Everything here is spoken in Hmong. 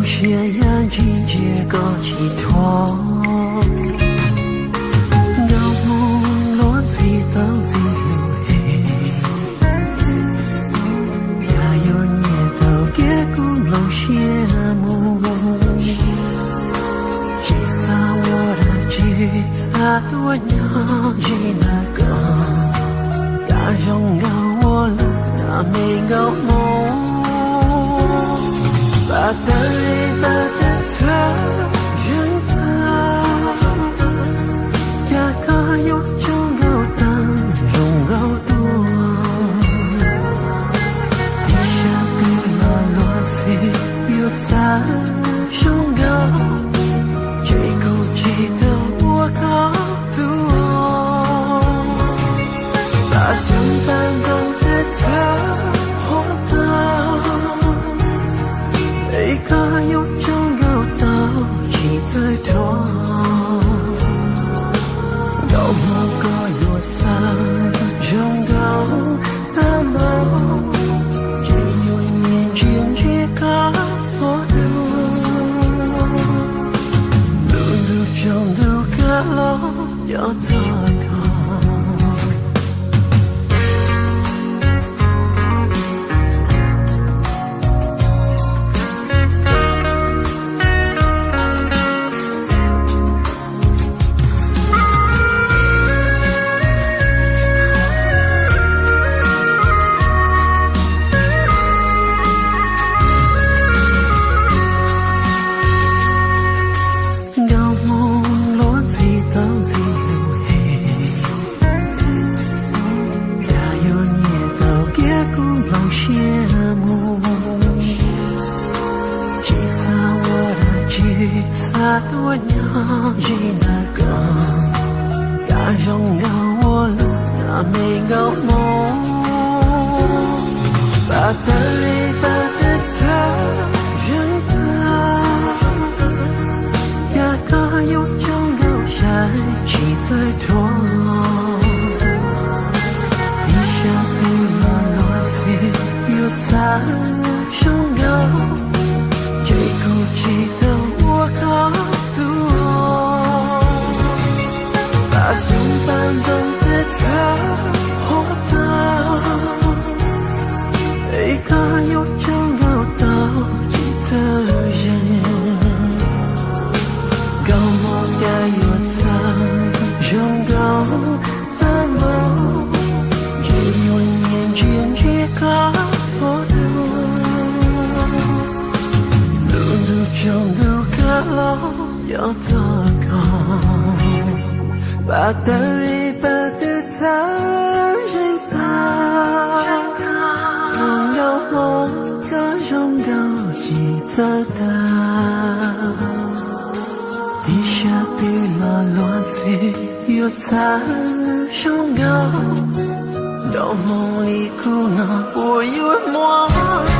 Siab yaj ntsis ntsia koj tsis thuam, nkauj hmoob luag ntxhi tau ntxhi lus es, cas yuav nyiam tau kiag kuv nplooj siab mus. Tsis xav ua dab tsi, xav tuaj nyob ze ntawm koj, cas zoo nkauj ua luaj me nkauj hmoob. Pab tawg li pab tawg txhawv zeeg tag, cas koj yuav tsaug nkauj tag zoo nkauj dua. Ib sab twg los luag ntxhi yuav txawj zoo nkauj, ces kuv tsis tau ua koj tus. Pab xyoob pab ntoo twb txhawv qhuav tag, es koj yuav tsaug nkauj tau tsis txawj thuam. Nkauj hmoob koj yuav txawj zoo nkauj tag npaum, ces yuav nyiam ntsia ntsia koj txhua hnub. Lub ntuj tsaus ntuj kab los cov txog koj. Nkauj hmoob luag ntxhi tau ntxhi lus es, cas yuav nyiam tau kiag kuv nplooj siab mus. Tsis xav ua dab tsi, xav tuaj nyob ze ntawm koj, cas zoo nkauj ua luaj me nkauj hmoob. Pab tawg li pab tawg txhawv zeeg tag, cas koj yuav tsaug nkauj sai tsis txawj thuam. Ib sab twg los luag ntxhi yuav txawj zoo nkauj, ces kuv tsis tau ua koj tus. Pab xyoob pab ntoo twb txhawv qhuav tag, es koj yuav tsaug nkauj tau tsis txawj zeeg. Nkauj hmoob cas yuav txawj zoo nkauj tag npaum, ces yuav nyiam ntsia ntsia koj txhua hnub. Lub ntuj tsaus ntuj kab los cov txog koj, pab tawg li pab twg txhawv zeeg tag. Nkauj hmoob koj zoo nkauj tsis txawj tag, ib sab twg los luag ntxhi yuav txawj zoo nkauj. Nkauj hmoob li kuv no puas yuav muaj